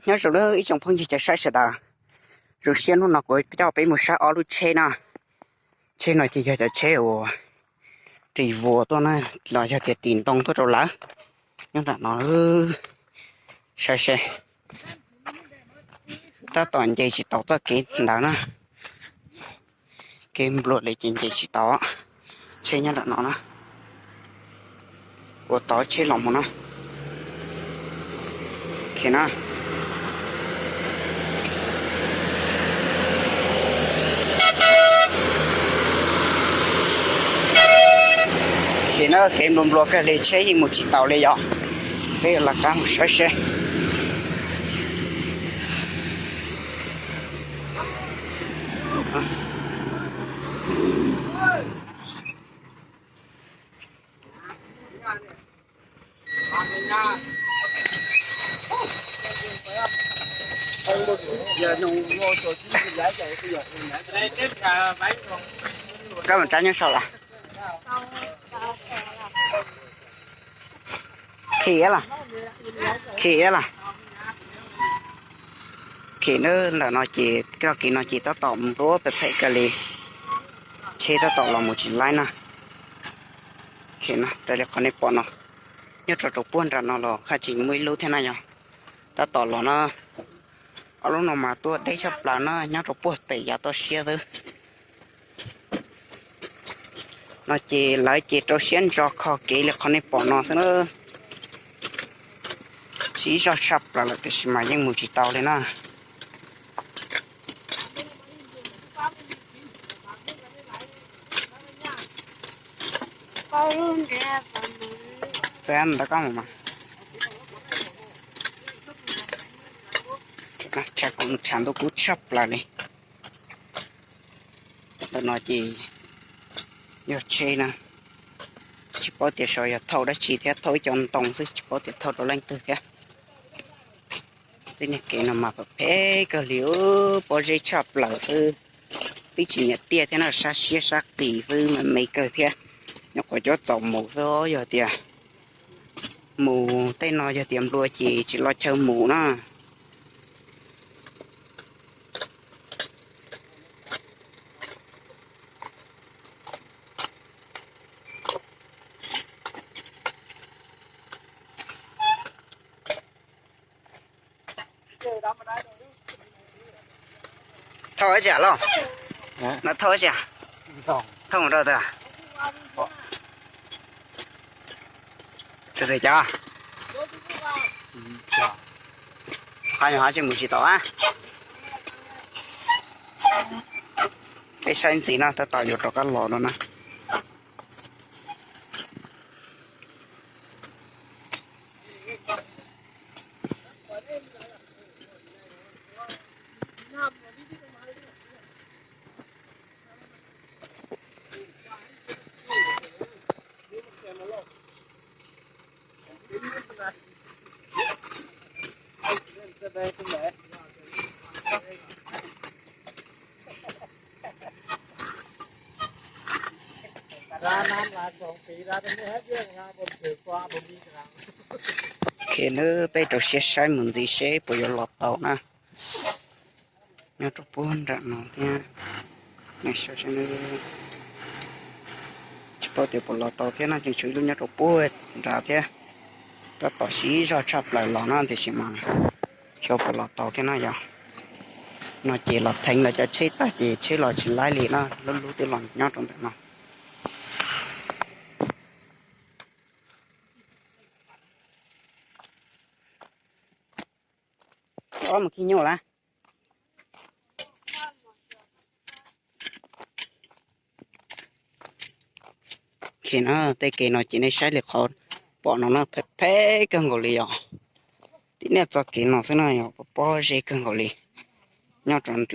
Nyob zoo na ib tsoom phooj ywg cov saib sawv daws, zoo siab hnub no kuv coj peb mus saib ob lub tsheb na. Tsheb no ces yog cov tsheb uas ris vuas tuaj na, los yog tias ris ntoo tuaj rau lawv. Nyob nram no, saib seb, tab tom nce tsis tau txoj kev ntawd na. Kev nplua li ces nce tsis tau. Tsheb nyob nram no na, ua tau tsheb los mus na. Ces na kev nplua nplua kawg li, tsheb yeej mus tsis taus li yom. Peb yuav lawv qab mus saib seb. Koj mus rab nyob sau lawm. Khi los, khi los. Khi na, ntawm no ces txoj kev no ces tab tom nplua phem phem kawg li, tsheb tab tom los mus tsis laib na. Raws li qhov nej pom no, nyob rau rau puag nram no los haj tseem muaj ib lub thiab na yog. Tab tom los na, ob lub no mas tuaj deb tshaj plaws na, nyob rau puag pem yav toj siab xwb. No ces lawv ces rau siab ntso kho kev li qhov nej pom no xwb na. Siv zog tshaj plaws lawm tiam sis mas yeej mus tsis tau li na. Txawm ntawd koj mus mas, tshav kub tshav ntuj kub tshaj plaws li. Ntawm no ces yog tsheb na, tsis paub tias saum yog thauj dab tsi thiab, thauj ib co ntoo xwb tsis paub tias thauj rau leej twg thiab. Tej niag kev no mas phem phem kawg li, pob zeb tshaj plaws xwb. Twb tsis nyiam tiaj thiab no, sab siab sab qis xwb, me me kawg thiab. Nyuam qhuav cuab txaus mus xwb, yog tias mus tej no yog tias nplua ces tsis los chaw mus na. Thauj ua cas los? No thauj ua cas? Thauj mus rau twg? Tus twg cov? Qhov nyuag ho tsis mus tsis tau a. Peb saib ntxiv no tab tom yuav rov qab los no na. Khi nws peb rau siab saib mus ntxiv seb puas yuav los tau na. Nyob rau puag nram no thiab, tsis paub tias puas los tau thiab no, tseem tshuav ib lub nyob rau puag nrad thiab. Tab tom siv zog tshaj plaws los no tiam sis mas xyov puas los tau thiab no yog. No ces los theev lawv cov tsheb tag ces tsheb los tsis laib li no, lub lub twb los nyob rau ntawm no. Mus khi nyuj lawm. Khi no tej kev no ces nej saib li qhov pom no na, phem phem kawg nkaus li yog. Tib niaj txoj kev no xwb no yog pob zeb kawg nkaus li. Nyob rau no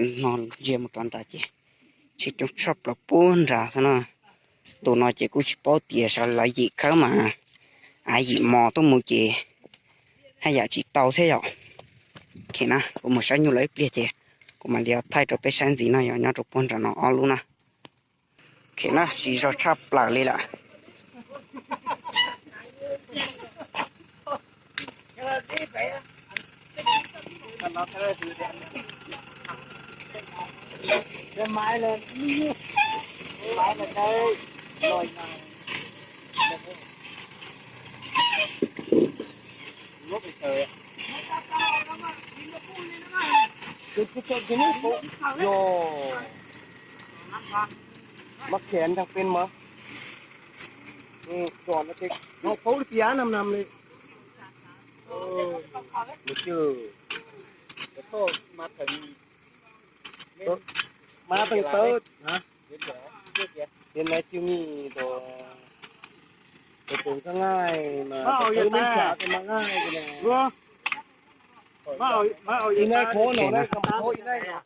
ziag mus rau nrad ces tsheb coob tshaj plaws puag nrad xwb na. Tus no ces kuj tsis paub tias sawv lawv yim khawb mas av yim mos tuaj mus ces haj yam tsis tau thiab yom. Khi na kuv mus saib nyuj lawv ib pliag ces kuv mam li thaij rau peb saib ntxiv no yog nyob rau puag nram no ob lub na. Khi na siv zog tshaj plaws li lawm. Mab tshee nrag peb mas, tso no ces no paub li tias nam nam li. Mus cwj, mab teej tawb, tias nai cwj mi tus, tus tus nkaj ngai mas tus me nrad tus mas ngai.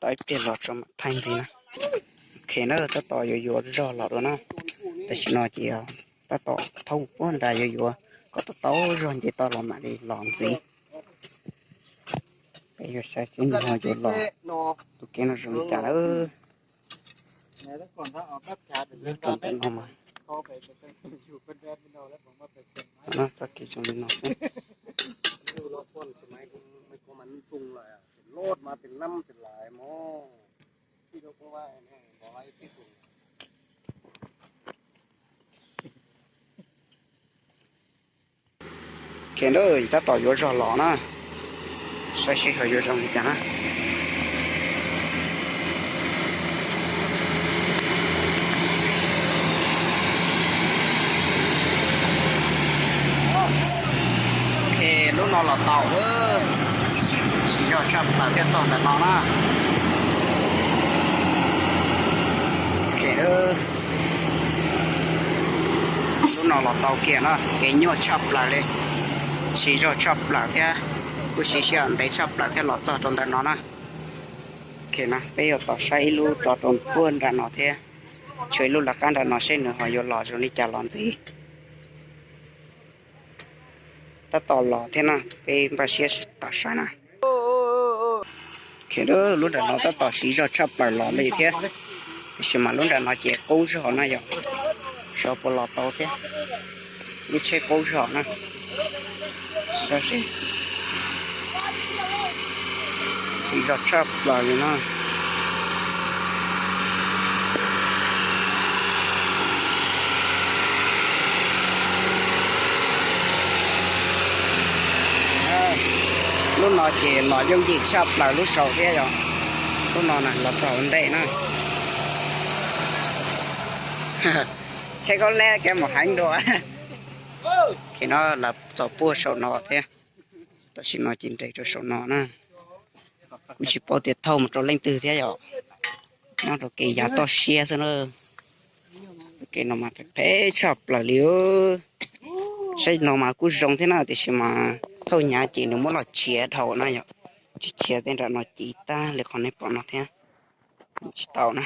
Tau ib pliag los tso mam thaij ntxiv na. Ok na, tab tom yuav yuav zog los dua na. Tam sim no ces tab tom thauj puag nrad yuav yuav kom tau tau zog nce toj los mam li los ntxiv. Peb yuav saib seb nws ho yuav los tus kev no zoo li cas lawm. Rau ntawm no mas, no txoj kev zoo li no xwb. Ok, tab tom yuav zog los na, saib seb ho yuav zoo li cas na. Ok, lub no los tau, siv zog tshaj plaws thiaj txog ntawm no na. Ok, lub no los tau kiag na, kev nyuaj tshaj plaws li, siv zog tshaj plaws thiab, kuj siv sij hawm ntev tshaj plaws thiab los txog rau ntawm no na. Ok na, peb yuav tos saib ib lub rov rau puag nram no thiab, tshuav ib lub lawv qab nram no seb nws ho yuav los zoo li cas los ntxiv. Tab tom los thiab na, peb npaj siab tos saib na. Ok, lub nram no tab tom siv zog tshaj plaws los li thiab, tiam sis mas lub nram no ces qub zog na yom, xyov puas los tau thiab, lub tsheb qub zog na. Saib seb, siv zog tshaj plaws li no. Lub no ces los yooj yim tshaj plaws lub saud thiab yom. Lub no na los txog ua ntej na. Tsheb kaub leb kev mus heev dua. Khi no los txog puag saum no thiab. Tam sim no ces nres rau saum no na. Kuv tsis paub tias thauj mus rau leej twg thiab yom. Nyob rau kev yav toj siab xwb na. Tus kev no mas phem tshaj plaws li. Saib no mas kuj zoo thiab na, tiam sis mas thauj hnyav ces nws muab los tshiav dhau na yom. Tsis tshiav tej nram no ci tag li qhov nej pom no thiab. Tsis tau na.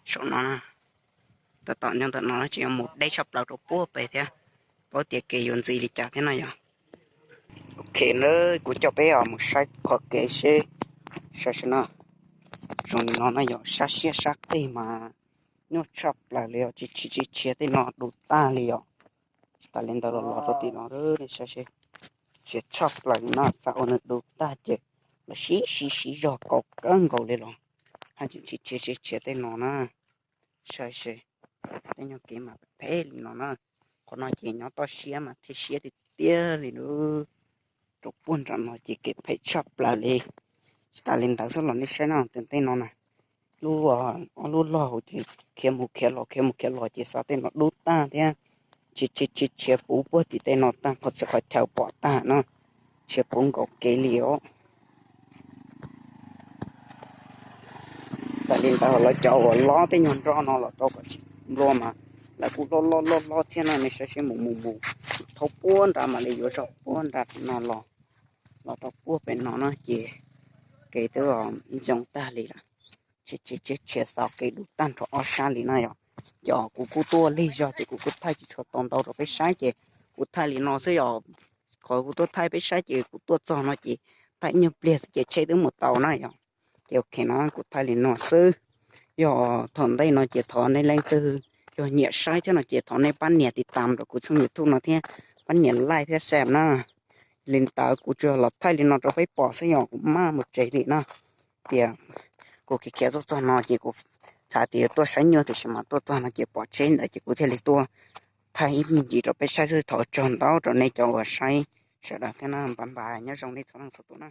Saum no, tab tom nyob ntawm no tseem yuav mus deb tshaj plaws rau puag pem thiab. Paub tias kev yuav ntxiv li cas thiab no yom. Ok na, kuv coj peb mus saib qhov kev seb, saib seb no. Zoo li no na yom, sab siab sab qig mas nyuaj tshaj plaws li os, tsis tsis tsis tshiav tej no du tag li os. Tsis tas li ntawd los los rau tim no, nej saib seb, tshiav tshaj plaws li no, xav ua nws du tag ces los siv siv siv zog kaus kawg nkaus li los, haj tseem tsis tshiav tsis tshiav tej no na. Saib seb, tej nyuag kev mas phem li no na. Qhov no ces nyob toj siab mas thiaj siab tiag tiag li na. Rau puag nram no ces kev phem tshaj plaws li. Tsis tas li ntawd xwb los nej saib no, tej no na, lub, ob lub log hauv ces khiav mus khiav los khiav mus khiav los ces xav tej no dub tag thiab. Tsis tsis tsis tshiav puv puag tim tej no tag, qhov txhia qhov chaw pom tag na, tshiav puv nkaus kev li os. Tas li ntawd lawv cov uas lob tej nyuag nroj no los rau kom tsis nplua mas lawv kuj lob lob lob lob thiab no, nej saib seb mus mus mus, thauj puag nrad mam li yuav zog puag nrad no los, los rau puag pem no na ces kev twb zoo tag li lawm. Tsis tsis tsis tshiav xaus kev dub tag nrho ob sab li na yom. Ces kuv kuj tuaj lig zog ces kuv kuj thaij tsis tshua tau ntau rau peb saib ces kuv thaij li no xwb yom. Qhov kuv tuaj thaij peb saib ces kuv tuaj txog no ces thaij ib nyuag pliag xwb ces tsheb twb mus tau na yom. Ces ok no kuv thaij li no xwb. Yog thaum ntej no ces thov nej leej twg yog nyiam saib thiab no ces thov nej pab nias tiv tam rau kuv tshooj YouTube no thiab, pab nias like thiab share na. li ntawd kuv tsuas los thaij li no rau peb pom xwb, yog kuv maj mus tsev li na. Tias kuv khiav khiav tuaj txog no ces kuv xav tias yuav tuaj saib nyuj tiam sis mas tuaj txog no ces pom tsheb ntawd ces kuv thiaj li tuaj thaij ib me ntsis rau peb saib xwb. Thov ua tsaug ntau rau nej cov uas saib sawv daws thiab na. Bye bye, nyob zoo nej txhua leej txhua tus na.